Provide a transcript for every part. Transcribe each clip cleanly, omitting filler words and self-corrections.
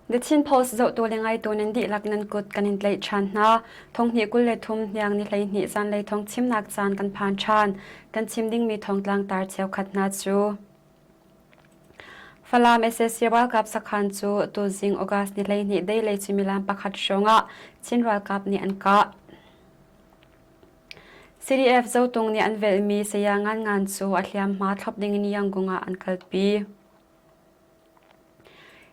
The Chin Post zohtu le ngaitu nan dihlak nan kut kan in tlaih ṭhan hna. Thonghnih 23 hniang ni 12 zanlei thong chimnak caan kan phan ṭhan. Kan chim dingmi thongtlang tar cheukhat hna cu Falam sac ralkap sakhan cu tuzing August ni 12 deilei suimilam pakhat hrawngah Chin ralkap nih an kah. CDF Zotung nih an velhmi saya Ngan Ngan cu a hliamhma thlop dingin Yangon ah an kalpi.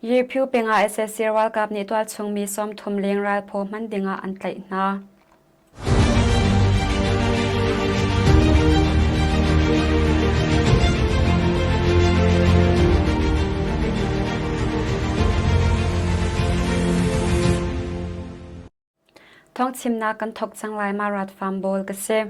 Yephu peng ah sac ralkap nih tualchung mi 30 leng ralphaw hman dingah an tlaih hna. Thawngchimnak kan thawk cang lai ma rat farm bawl ka si.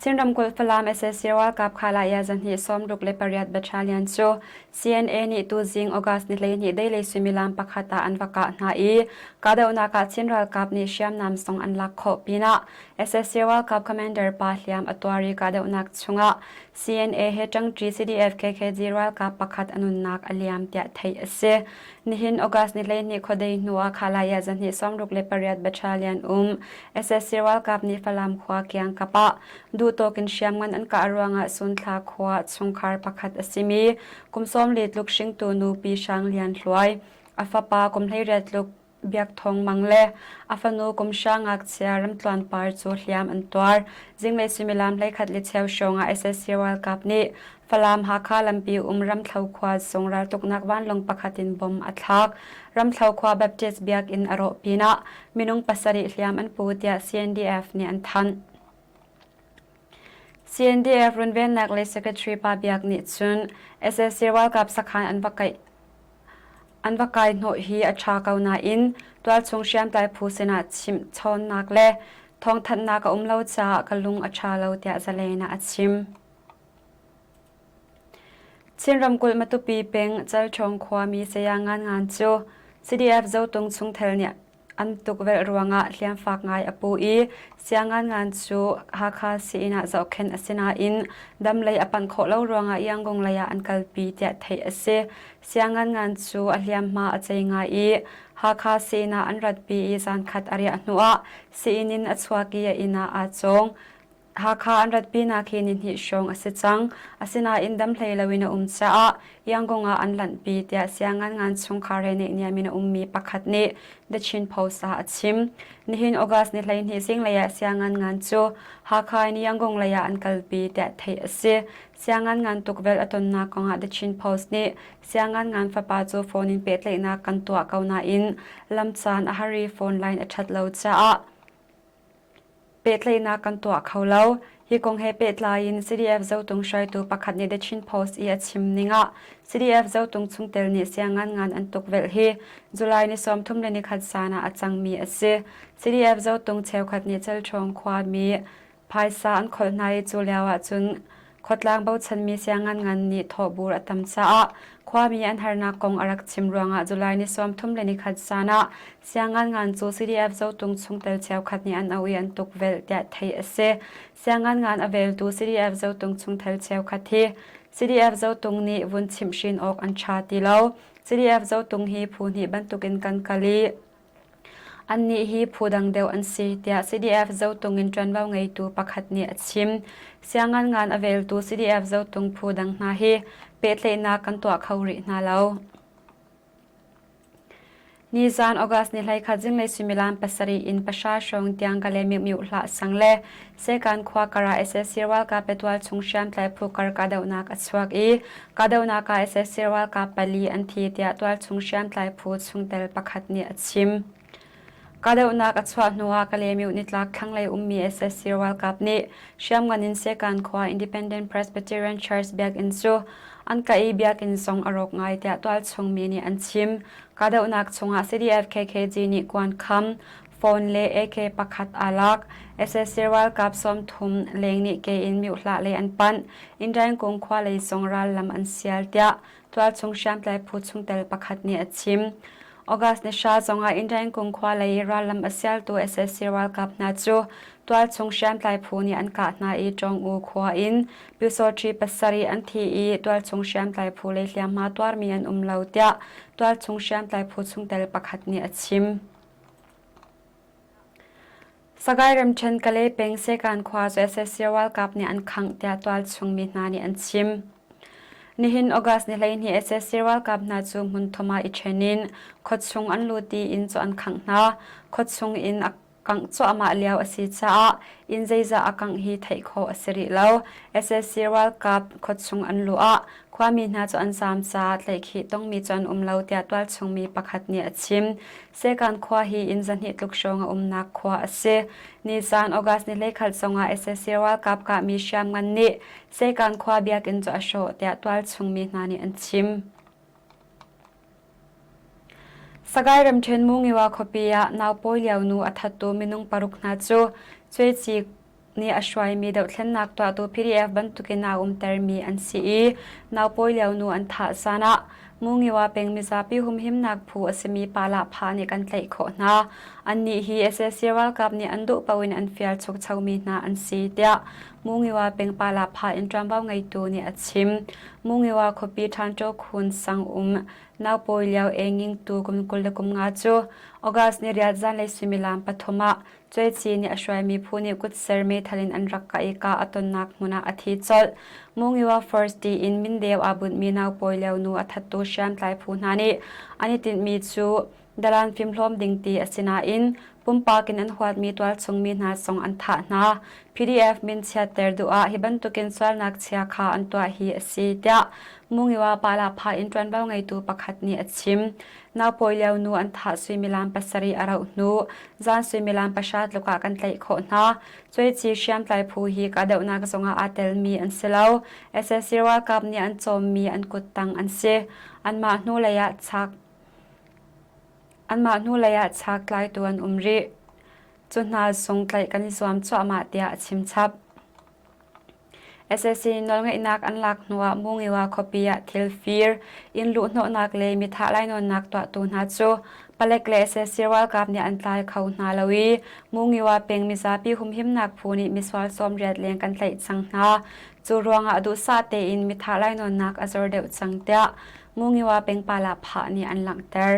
Chin ramkulh Falam sac ralkap Khalaya zahnih 68 Battalion cu CNA nih tuzing August ni 12 deilei suimilam pakhat ah an va kah hna i kahdohnak ah Chin ralkap nih hriamnam zong an lak khawh pinah sac ralkap commander pa hliam a tuar i kahdohnak chungah CNA he ṭangṭi CDF KKG ralkap pakhat a nunnak a liam tiah theih a si. Nihin August ni 12 khuadei hnu ah Khalaya zahnih 68 Battalion um sac ralkap nih Falam khua kiangkap ah duhtawk in hriamngan an kah ruangah Sunthla khua chungkhar pakhat a simi kum 40 tluk hringtu nu Pi Hrang Lian Hluai, a fapa kum 18 tluk Biak Thawng Mang le a fanu kum hra ngakchia Ramtluan Par cu hliam an tuar. Zinglei suimilam 11 le cheu hrawng ah sac ralkap nih Falam Hakha lampi um Ramthlo khua zung raltuknak vanlawng pakhat in bomb a thlak. Ramthlo khua Baptist biakinn a rawh pinah minung pasarih hliam an pu tiah CNDF nih an thanh. CNDF runvennak lei secretary Pa Biak nih cun sac ralkap sakhan an va kaih an va kai hnawh hi a ṭha ko nain tualchung hriamtlai phu sinah chimh chawnnak le thawngthanhnak a um lo caah ka lung a ṭha lo tiah Zalen ah a chim. Chin ramkulh Matupi peng Calṭhawng khuami Saya Ngan Ngan cu CDF Zotung chungtel nih an tukvelh ruangah hliamfak ngai a pu i Siangan Ngan cu Hakha sii-inn ah zohkhenh a si nain dam lei a panh khawh lo ruangah Yangon lei ah an kalpi tiah theih a si. Siangan Ngan cu a hliamhma a cei ngai i Hakha sii-inn ah an ratpi i zankhat a riah hnuah sii-inn in a chuak i a inn ah aa cawng. Hakha an ratpinak hi nihnih hrawng a si cang. Asinain dam hlei loin a um caah Yangon ah an lanhpi tiah siangan ngan chungkhar he neihniam in a ummi pakhat nih The Chin Post ah a chim. Nihin August ni 12 zinglei ah siangan ngan cu Hakha in Yangon lei ah an kalpi tiah theih a si. Siangan ngan tukvelh a tonnak kongah The Chin Post nih siangan ngan fapa cu phone in pehtlaihnak kan tuah ko nain lam caan a har i phone line a ṭhat lo caah Pehtlaihnak kan tuah kho lo. Hi kong he pehtlai in CDF Zotung hruaitu pakhat nih The Chin Post i a chim ning ah CDF Zotung chungtel nih siangan ngan an tukvelh hi July ni 31 zan ah a cangmi a si. CDF Zotung cheukhat nih Calṭhawng khuami phaisa an kholh hna i cu lio ahcun Khuatlang bochanmi siangan ngan nih thawhbur a tam caah khuami an harnak kong a rak chim ruangah July ni 31 zan ah siangan ngan cu CDF Zotung chungtel cheukhat nih an auh i an tukvelh tiah theih a si. Siangan ngan a veltu CDF Zotung chungtel cheukhat hi CDF Zotung nih vun chimhhrin awk an ṭha ti lo. CDF Zotung hi phu hnih bantukin kan kal i Annih hi phu dang deuh an si, tiah CDF Zotung in ṭuanvo ngeitu pakhat nih a chim. Siangan ngan a veltu CDF Zotung phu dang hna hi pehtlaihnak kan tuah kho rih hna lo. Nizaan August ni 11 zinglei suimilam pasarih in pahra hrawng tiang Kalaymyo hlah sang le Sekan khua kar ah sac ralkap le tualchung hriamtlai phu kar kahdohnak a chuak i kahdohnak ah sac ralkap pali an thi tiah tualchung hriamtlai phu chungtel pakhat nih a chim. Kahdohnak a chuah hnuah Kalaymyo nitlak thlanglei ummi sac ralkap nih hriamngan in Sekan khua Independent Presbyterian Church biakinn cu an kah i biakinn zong a rawk ngai tiah tualchung mi nih an chim. Kahdohnak chungah CDF KKG nih kuan kham, phone le AK pakhat aa lak. Sac ralkap 30 leng nih ke in miohlah lei an panh. Indaingkung khua lei zong ral lam an sial tiah tualchung hriamtlai phu chungtel pakhat nih a chim. August ni hra zongah Indaingkung khua lei ral lam a sialtu sac ralkap hna cu. Tualchung hriamtlai phu nih an kah hna i Ṭawng-U khua in Pyusawṭhi pasarih an thi i tualchung hriamtlai phu lei hliamhma tuarmi an um lo tiah tualchung hriamtlai phu chungtel pakhat nih a chim. Sagaing ramṭhen Kalay peng Sekan khua cu sac ralkap nih an khangh tiah tualchung mi hna nih an chim. Nihin August ni 12 sac ralkap hna cu hmunthum ah i ṭhen in khuachung an lut i inn cu an khangh hna. Khuachung inn a kangh cuahmah lio a si caah inn zeizah a kangh hi theih khawh a si rih lo. Sac ralkap khuachung an luh ah khuami hna cu an zaam caah tlaihkhih tongmi cu an um lo tiah tualchung mi pakhat nih a chim. Sekan khua hi inn 200 tluk hrawng a umnak khua a si. Nizaan August ni 11 zongah sac ralkap kahmi hriamngan nih Sekan khua biakinn cu a hrawh tiah tualchung mi hna nih an chim. Sagaing ramṭhen Mungiwa khuapi ah naupawi lio nu a thattu minung paruk hna cu Cuaci nih a hruaimi dohthlennak tuahtu PDF bantukin aa umtermi an si i naupawi lio nu an thah zan ah Mungiwa peng mizapi humhimnak phu a simi Palahpha nih kan tlaih khawh hna. Annih hi sac ralkap nih an duh paoh in an fial chukchomi hna an si tiah Mungiwa peng Palahpha in ṭuanvo ngeitu nih a chim. Mungiwa khuapi Ṭhanṭo Khun sang um naupawi lio engingtu kum 23 cu August ni riat zanlei suimilam pathum ah Cuaci nih a hruaimi phu nih kutser meithal in an rak kah i kah a tonnak hmun ah a thi colh. Mungiwa First tiin mindeu aa bunhmi naupawi lio nu a thattu hriamtlai phu hna nih an i tinhmi cu dalan fimhlawm ding ti a si nain pumpak in an huatmi tualchung mi hna zong an thah hna. PDF min chiatter duh ah hi bantukin sualnak chia kha an tuah hi a si tiah Mungiwa Palapha in ṭuanvo ngeitu pakhat nih a chim. Naupawi lio nu an thah suimilam pasarih a rauh hnu zan suimilam pahra tluk ah kan tlaih khawh hna. Cuaici hriamtlai phu hi kahdohnak zongah aa telmi an si lo. Sac ralkap nih an cawmmi an kuttang an si. Anmah hnulei ah chak Anmah hnulei ah chak tlaitu an um rih. Cu hna zong tlaih kan i zuam cuahmah tiah a chim chap. Sac nawlngeihnak an lak hnuah Mungiwa khuapi ah thil fir, inn luhhnawhnak le mithah lainawnnak tuahtu hna cu palek le sac ralkap nih an tlai kho hna lo i Mungiwa peng mizapi humhimnak phu nih misual 80 leng kan tlaih cang hna. Cu ruangah duhsah tein mithah lainawnnak a zor deuh cang tiah Mungiwa peng Palahphah nih an langhter.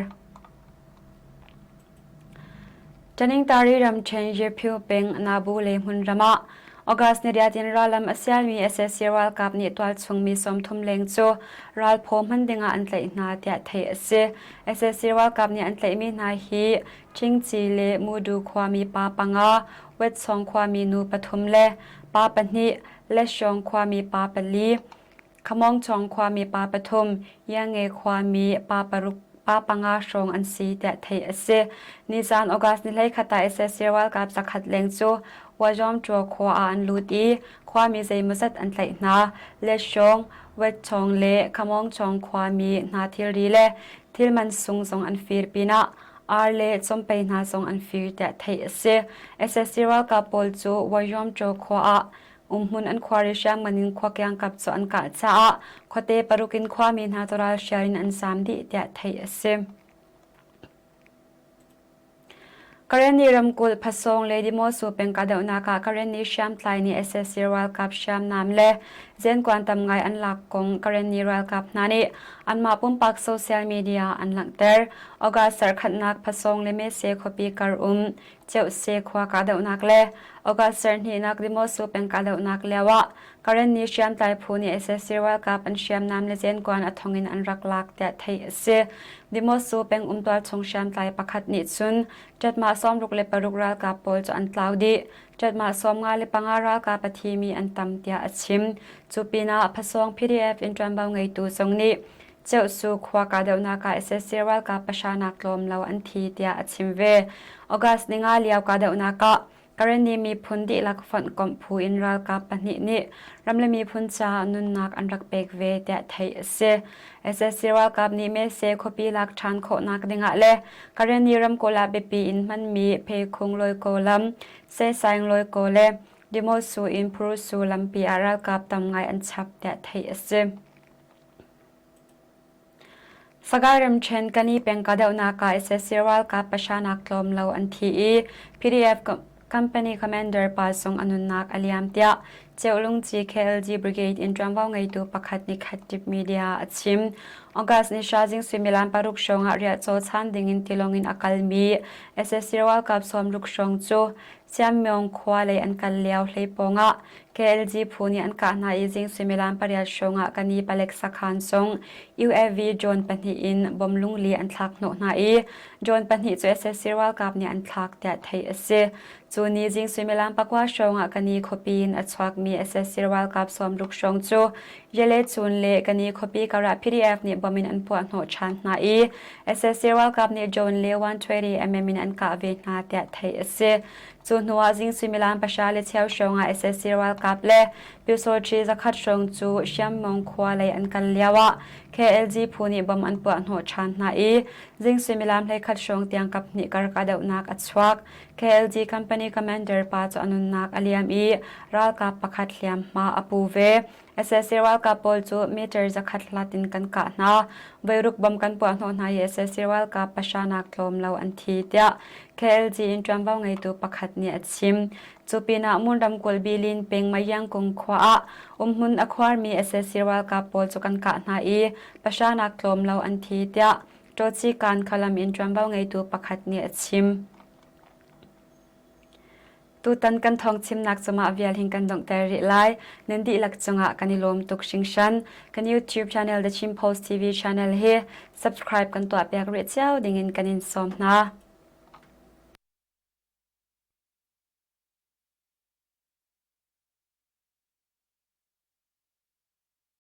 Taningtari ramṭhen Yephu peng Nabu le hmunram ah August ni riat in rallam a sialmi sac ralkap nih tualchung mi 30 leng cu ralphaw hman dingah an tlaih hna tiah theih a si. Sac ralkap nih an tlaihmi hna hi Ṭhingci le Mudu khuami pa panga, Wetchawng khuami nu pathum le pa pahnih, Leshawng khuami pa pali, Khamawngchawng khuami pa pathum, Yange khuami pa paruk pa panga hrawng an si tiah theih a si. Nizaan August ni 11 ah sac ralkap zakhat leng cu Wajawmṭua khua ah an lut i khuami zeimawzat an tlaih hna. Leshawng, Wetchawng le Khamawngchawng khuami hna thilri le thil mansung zong an fir pinah ar le cawmpei hna zong an fir tiah theih a si. Sac ralkap pawl cu Wajawmṭua khua ah Umhmun an khuari hriamngan in khua kiangkap cu an kah caah khuate paruk in khuami hna cu ralhrial in an zaam dih tiah theih a si. Karenni ramkulh Phasawng le Dimosu peng kahdohnak ah Karenni hriamtlai nih sac ralkap hriamnam le zenkuan tam ngai an lak kong Karenni ralkap hna nih anmah pumpak social media ah an langhter. August zarhkhatnak Phasawng le Mese khuapi kar um Ceuse khua kahdohnak le August zarhhnihnak Dimosu peng kahdohnak lio ah Karenni hriamtlai phu nih sac ralkap an hriamnam le zenkuan a thong in an rak lak tiah theih a si. Dimosu peng umtualchung hriamtlai pakhat nih cun ṭatmah 66 ralkap pawl cu an tlau dih. Ṭatmah 55 ralkap a thimi an tam tiah a chim. Cu pinah Phasawng PDF in ṭuanvo ngeitu zong nih Ceuhsu khua kahdohnak ah sac ralkap pahra nak tlawm lo an thi tiah a chim ve. August ninga lio kahdohnak ah Karenni miphun dihlak fonhkomh phu in ralkap pahnih nih ram le miphun caah nunnak an rak pek ve tiah theih a si. Sac ralkap nih Mese khuapi lak ṭhan khawhnak dingah le Karenni ramkulh ah biapi in hmanmi Phekhung Loikaw lam, Sesaing Loikaw le Dimosu in Phurusu lampi ah ralkap tam ngai an chap tiah theih a si. Sagaing ramṭhen Kani peng kahdohnak ah sac ralkap pahra nak tlawm lo an thi i PDF. Company commander pa zong a nunnak a liam tiah Ceulungci KLG Brigade in ṭuanvo ngeitu pakhat nih Khattip Media a chim. August ni hra zing suimilam paruk hrawng ah riahcaw chan dingin tilawng in a kalmi sac ralkap sawmruk hrawng cu Siammyong khua lei an kal lio hlei pawngah KLG phu nih an kah hna i zing suimilam pariat hrawngah kani palek sakhan zong UAV drone pahnih in bom lungli an thlak hnawh hna i drone pahnih cu sac ralkap nih an thlak tiah theih a si. Cu ni zing suimilam pakua hrawngah kani khuapi in a chuakmi sac ralkap sawmruk hrawng cu Yale chun le kani khuapi karah PDF nih bom in an puah hnawh ṭhan hna i sac ralkap nih drone le 120 mm in an kah ve hna tiah theih a si. Cu hnuah zing suimilam pahra le cheu hrawngah sac ralkap le Pyusawṭhi zakhat hrawng cu Hriammong khua lei an kal lioah KLG phu nih bom an puah hnawh ṭhan hna i zing suimilam 11 hrawng tiang kaphnih kar kahdohnak a chuak. KLG company commander pa cu a nunnak a liam i ralkap pakhat hliamhma a pu ve. Sac ralkap pawl cu meter zakhat hlat in kan kah hna. Voiruk bom kan puah hnawh hna i sac ralkap pahra nak tlawm lo an thi tiah KLG in ṭuanvo ngeitu pakhat nih a chim. Cu pinah Mon ramkulh Bilin peng Mayangkung khua ah umhmun a khuarmi sac ralkap pawl cu kan kah hna i pahra nak tlawm lo an thi tiah Ṭawcikan khalam in ṭuanvo ngeitu pakhat nih a chim. Tutan kan thawng chimnak cungah vial hin kan donghter rih lai. Nan dihlak cungah kan i lawm tuk hringhran. Kan YouTube channel The Chin Post TV channel hi subscribe kan tuah piak rih cio dingin kan in sawm hna.